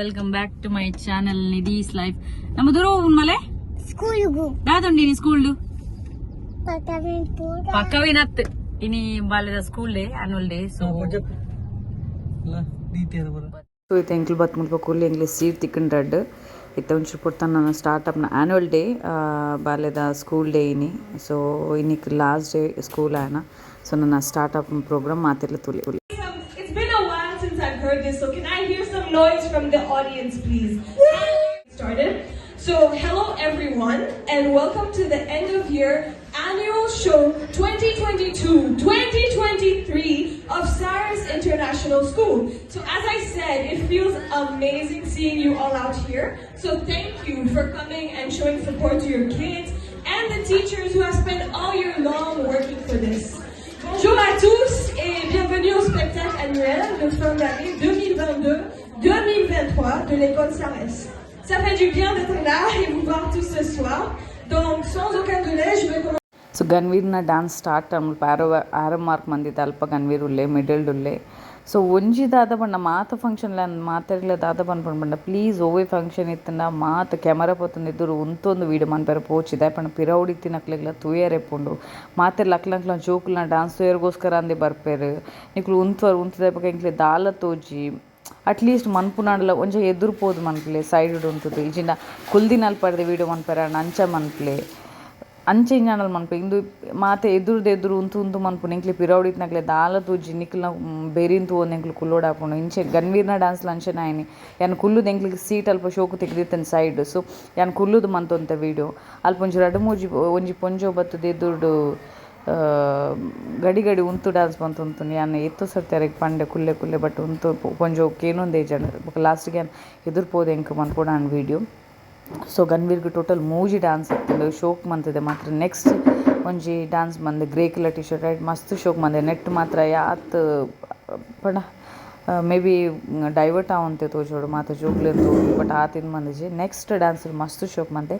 Welcome back to my channel Nidhi's life. ನಮ್ಮ ದೂರ ಉನ್ಮಲೆ ಸ್ಕೂಲ್ಗು. ದಾದುಂಡಿನಿ school. ಪೂರ. ಪಕ್ಕವಿನತ್ ಇನಿ ಬಾಲ್ಯದ school day, annual day, so so ಇತ್ತೆ ಎಂಕ್ಲು ಬತ್ತ್ ಮುಲ್ಪ ಕುಲ್ಲಿ ಎಂಕ್ಲೆ ಸೀಟ್ ತಿಕ್ಕಂಡ್ ರಡ್ಡ್. ಇತ್ತೆ ಒಂಚೂರು ಪೊರ್ತನ ನನ ಸ್ಟಾರ್ಟ್ ಆಪುನ ಆನ್ಯುವಲ್ ಡೇ, ಬಾಲ್ಯದ ಸ್ಕೂಲ್ ಡೇ ಇನಿ. ಸೊ ಇನಿಕ್ ಲಾಸ್ಟ್ ಡೇ ಸ್ಕೂಲ್ ಆಯನ. ಸೊ ನನ್ನ ಸ್ಟಾರ್ಟ್ ಆಪುನ ಪ್ರೋಗ್ರಾಮ್ ಮಾತೆರ್ಲ ತೂಲೆ. It's been a while since I've heard this, so can I hear some noise from the audience, please? Started. So, hello everyone, and welcome to the end of year annual show 2022-2023 of Saras International School. So, as I said, it feels amazing seeing you all out here. So, thank you for coming and showing support to your kids and the teachers who have spent all year long working for this. Bonjour à tous et bienvenue au spectacle annuel de fin d'année 2022-2023 de l'école Sares. Ça fait du bien d'être là et vous voir tous ce soir. Donc, sans aucun délai, je vais commencer. So ಗನ್ವೀರ್ನ dance start ಮುಲ್ಪ ಆರೋ arrow mark ಮಂದಿತ್ತ. ಅಲ್ಪ ಗನ್ವೀರ್ ಉಲ್ಲೆ, ಮಿಡಲ್ಡ್ ಉಲ್ಲೆ. ಸೊ ಒಂಜಿ ದಾದ ಪಂಡ, ಮಾತ function ಮಾತೆರ್ಗ್ಲ ದಾದ ಪನ್ಪುಂಡು ಪಂಡ, ಪ್ಲೀಸ್ ಒವ್ವೆ ಫಂಕ್ಷನ್ ಇತ್ತ್ಂಡ ಮಾತ ಕ್ಯಾಮರಾ ಪತ್ತೊಂದು ಎದುರು ಉಂತೊಂದು ವೀಡಿಯೋ ಮನ್ಪೆರೆ ಪೋಚಿ. ದಾಯೆ ಪಂಡ ಪಿರವುಡು ಇತ್ತಿನಕ್ಲೆಗ್ಲ ತೂಯರೆ ಇಪ್ಪುಂಡು. ಮಾತೆರ್ಲ ಅಕ್ಲಕ್ಲ ಜೋಕುಲ್ನ ಡಾನ್ಸ್ ತೂಯರೆಗೋಸ್ಕರ ಅಂದೇ ಬರ್ಪೆರ್. ನಿಕುಲು ಉಂತುವರ್, ಉಂತುದೆ ಬೊಕ ಎಂಕ್ಲೆ ದಾಲ ತೋಜಿ. ಅಟ್ಲೀಸ್ಟ್ ಮನ್ಪುನಾಂಡಲ ಒಂಜಿ ಎದುರು ಪೋದು ಮನ್ಪುಲೆ, ಸೈಡ್ ಉಂತುದು. ಇಜ್ಜಿಂಡ ಕುಲ್ದಿನಲ್ಪರ್ದ್ ವೀಡಿಯೋ ಮನ್ಪೆರೆ ಆಂಡ ಅಂಚ ಮನ್ಪುಲೆ. ಅಂಚ ಇಂಚಾಂಡಲ ಮನ್ಪುಲೆ. ಇಂದು ಮಾತ ಎದುರುದು ಎದುರು ಉಂತು ಉಂತು ಮನ್ಪುನು. ಎಂಕ್ಲೆ ಪಿರವುಡು ಇತ್ತಿನಕ್ಲೆ ದಾಲ ತೋಜಿ. ನಿಕಲ್ನ ಬೆರಿನ್ ತೂವೊಂದು ಎಂಕ್ಲು ಕುಲ್ಲೊಡಾಪುಂಡು. ಇಂಚೆ ಗನ್ವೀರ್ನ ಡಾನ್ಸ್ಲ ಅಂಚನೆ ಆಯ್ನಿ. ಯಾನ್ ಕುಲ್ಲುದು ಎಂಕ್ಲೆಗ್ ಸೀಟ್ ಅಲ್ಪ ಶೋಕು ತಿಕ್ದಿತ್ತುಂಡು ಸೈಡ್. ಸೊ ಯಾನ್ ಕುಲ್ಲುದು ಮಂತೊಂತೆ ವೀಡಿಯೋ. ಅಲ್ಪ ಒಂಜಿ ರಡ್ಡ್ ಮೂಜಿ ಒಂಜಿ ಪೊಂಜೋವು ಬತ್ತುದು ಎದುರುಡು ಗಡಿ ಗಡಿ ಉಂತು ಡಾನ್ಸ್ ಮಂತೊಂತುಂಡು. ಯಾನ್ ಏತೋ ಸರ್ತಿ ಅರೆಗ್ ಪಂಡೆ, ಕುಲ್ಲೆ ಕುಲ್ಲೆ, ಬಟ್ ಉಂತು ಪೊಂಜೋವು ಕೇನೊಂದೇ ಇಜ್ಜಂಡ್. ಬೊಕ ಲಾಸ್ಟ್ಗೆ ಯಾನ್ ಎದುರು ಪೋದು ಎಂಕ್ ಮನ್ಪೊಡಾಂಡ್ ವೀಡಿಯೋ. ಸೊ ಗನ್ವೀರ್ಗ್ ಟೋಟಲ್ ಮೂಜಿ ಡಾನ್ಸ್ ಇತ್ತುಂಡು. ಶೋಕ್ ಮಂತುದೆ ಮಾತ್ರ. ನೆಕ್ಸ್ಟ್ ಒಂಜಿ ಡಾನ್ಸ್ ಮಂದೆ, ಗ್ರೇ ಕಲರ್ ಟಿ ಶರ್ಟ್, ಐಟ್ ಮಸ್ತ್ ಶೋಕ್ ಮಂದೆ. ನೆಟ್ ಮಾತ್ರ ಯಾತ್ ಪಂಡ ಮೇ ಬಿ ಡೈವರ್ಟ್ ಆವೊಂತೆ ತೋಜೋಡು ಮಾತ ಜೋಕ್ಲೆನ್ ತೂದು, ಬಟ್ ಆತ್ ಮಂದಿಜಿ. ನೆಕ್ಸ್ಟ್ ಡಾನ್ಸ್ ಮಸ್ತ್ ಶೋಕ್ ಮಂತೆ.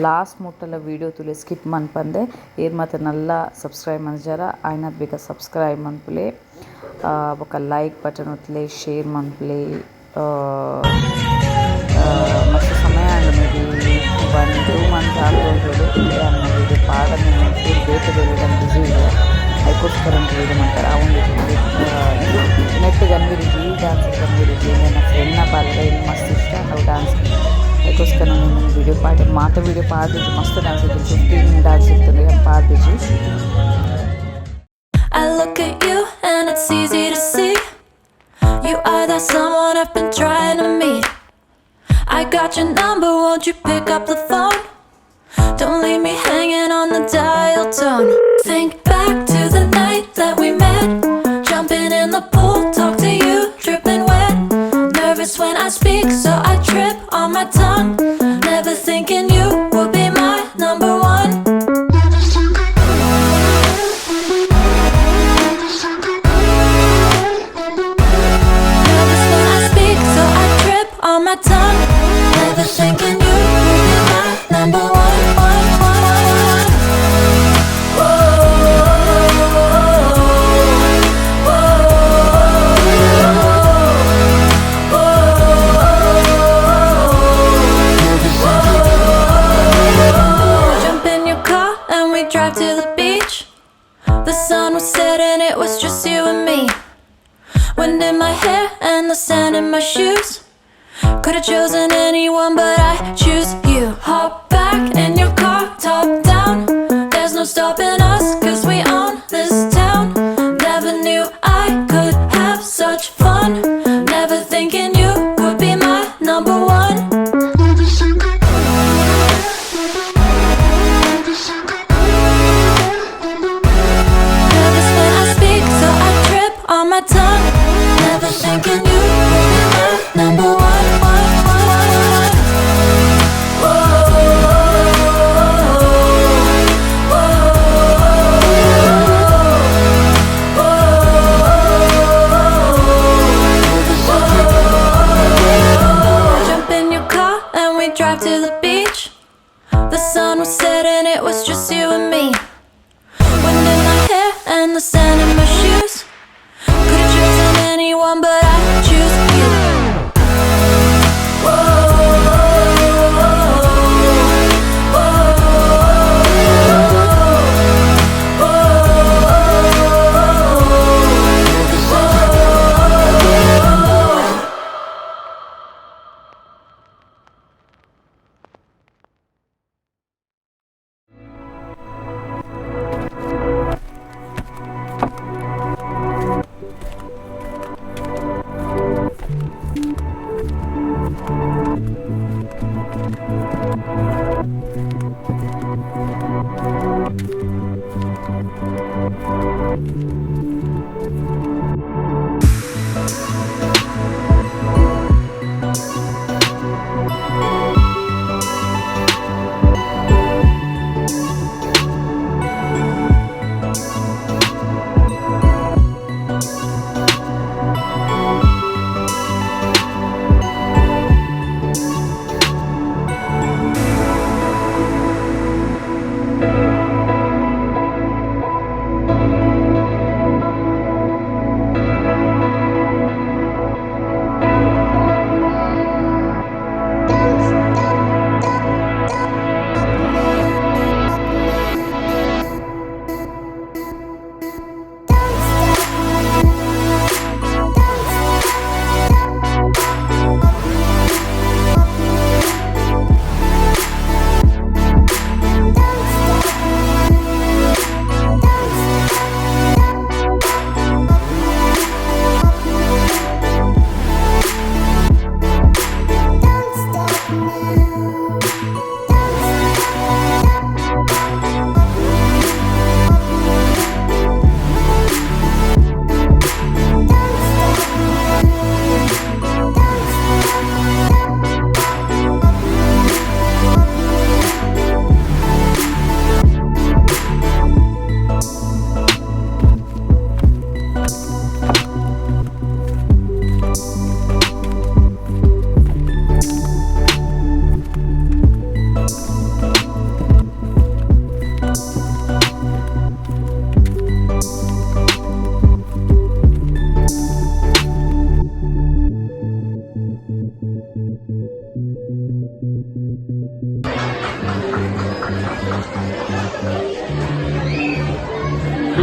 ಲಾಸ್ಟ್ ಮುಟ್ಟಲ ವೀಡಿಯೋ ತೂಲೆ, ಸ್ಕಿಪ್ ಮನ್ಪಂದೆ. ಏರ್ ಮಾತ ನಲ್ಲ ಸಬ್ಸ್ಕ್ರೈಬ್ ಮಂಜಾರ ಆಯ್ನಾತ್ ಬೇಗ ಸಬ್ಸ್ಕ್ರೈಬ್ ಮನ್ಪುಲೆ, ಬೊಕ ಲೈಕ್ ಬಟನ್ ಒತ್ತುಲೆ, ಶೇರ್ ಮನ್ಪುಲೆ. ಮಸ್ತ್ ಸಮಯ ಆಂಡ್, ಮೇ ಬಿ 1-2 ಮಂತ್ಸ್ ಆತೋಜೋಡು ಯಾನ್ ವೀಡಿಯೋ ಪಾಡಂದೆ. ಒಂಚೂರು ಬೇತೆ ಬೇಲೆ ಬಿಸಿ ಉಲ್ಲೆ, ಐಕೋಸ್ಕರ ಅಂತ ವೀಡಿಯೋ ಮಾಡ್ತಾರೆ. ಆ ಒಂದು ನೆಟ್ ಗನ್ವೀರಿಜಿ, ಈ ಡ್ಯಾನ್ಸ್ ಗನ್ವೀರಿಜಿ. ನನ್ನ ಫ್ರೆಂಡ್ನ ಬಾಲ್ಯ ಇಲ್ಲಿ ಮಸ್ತ್ ಇಷ್ಟ ಅವು ಡ್ಯಾನ್ಸ್. ಅದಕ್ಕೋಸ್ಕರ ನಾನು ವೀಡಿಯೋ ಪಾಡಿ ಮಾತ ವೀಡಿಯೋ ಪಾಡ್ದಿಜಿ. ಮಸ್ತ್ ಡ್ಯಾನ್ಸ್ ಇತ್ತು, 15 ಡ್ಯಾನ್ಸ್ ಇತ್ತು, ಪಾಡ್ದಿಜಿ. I look at you and it's easy to see. You are that someone I've been trying to meet. I got your number, won't you pick up the phone? Don't leave me hanging on the dial tone. Think back to the night that we met. Jumping in the pool, talk to you, dripping wet. Nervous when I speak, so I trip on my tongue. Never thinking you would be my number one. Nervous when I speak, so I trip on my tongue. Never thinking you would be my number one, one, one, one. Whoa, whoa, whoa, whoa. Jump in your car and we drive to the beach. The sun was setting, it was just you and me. Wind in my hair and the sand in my shoes. Could have chosen anyone, but I choose you. Hop back in your car, top down. There's no stopping us, 'cause we own this town. Never knew I could have such fun. Never thinking you would be my number one. Nervous when I speak, so I trip on my tongue. Never thinking you would be my number one, one, one, one. Whoa, whoa, whoa, whoa. Jump in your car and we drive to the beach. The sun was setting, it was just you and me. Wind in my hair and the sand in my shoes. Could've chosen anyone, but I choose you.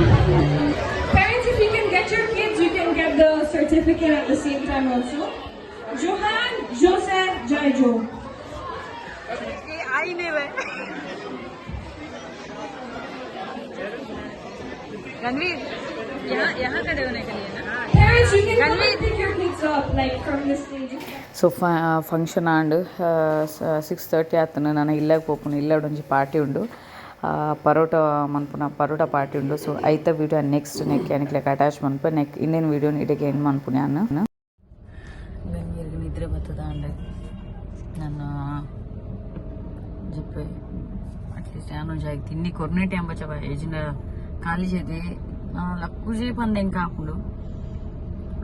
Parents, if you can get your kids, you can get the certificate at the same time also. Johan Joseph Jaijo. Ranveer यहाँ यहाँ खड़े होने के लिए ना. Parents, you can come and pick your kids up, like from the stage. So function and 6:30 ಆತನ ನಾನು ಇಲ್ಲಾಗ ಪೋಪುನು ಇಲ್ಲಡ್ ಒಂಜಿ ಪಾರ್ಟಿ ಉಂಡು ಪರೋಟ ಮನ್ಪುನ ಪರೋಟ ಪಾರ್ಟಿ ಉಂಡು. ಸೊ ಐತ ವಿಡಿಯೋ ನೆಕ್ಸ್ಟ್ ನೆಕ್ ಅನಿಕ್ಲೆಕ್ ಅಟ್ಯಾಚ್ ಮನ್ಪ ನೆಕ್ ಇಂದಿನ ವಿಡಿಯೋ ಇಡೆಗೆ ಎಂಡ್ ಮನ್ಪುನೆ ಯಾನ್. ಗನ್ವೀರ್ಗ್ ನಿದ್ರೆ ಬತ್ತದ ಅಂಡ್ ನನ್ನ ಜಪ್ಪೆ ಅಟ್ಲೀಸ್ಟ್ ಯಾನು ಜಾಗ ತಿಂಡಿ ಕೊರ್ನೆ ಟೈಮ್ ಬಚ್ಚ ಏಜಿನ ಖಾಲಿ చేతి ಲಕ್ಕುಜಿ ಪಂದ್ ಎಂಕ ಆಪುಂಡು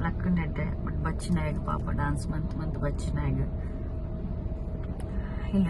ಲಕ್ಕುಂಡೆಡ್ಡೆ ಬಟ್ ಬಚ್ಚಿನಾಗ ಪಾಪ ಡಾನ್ಸ್ ಮಂತ್ ಮಂತ್ ಬಚ್ಚಿನಾಗ ಇಲ್ಲ.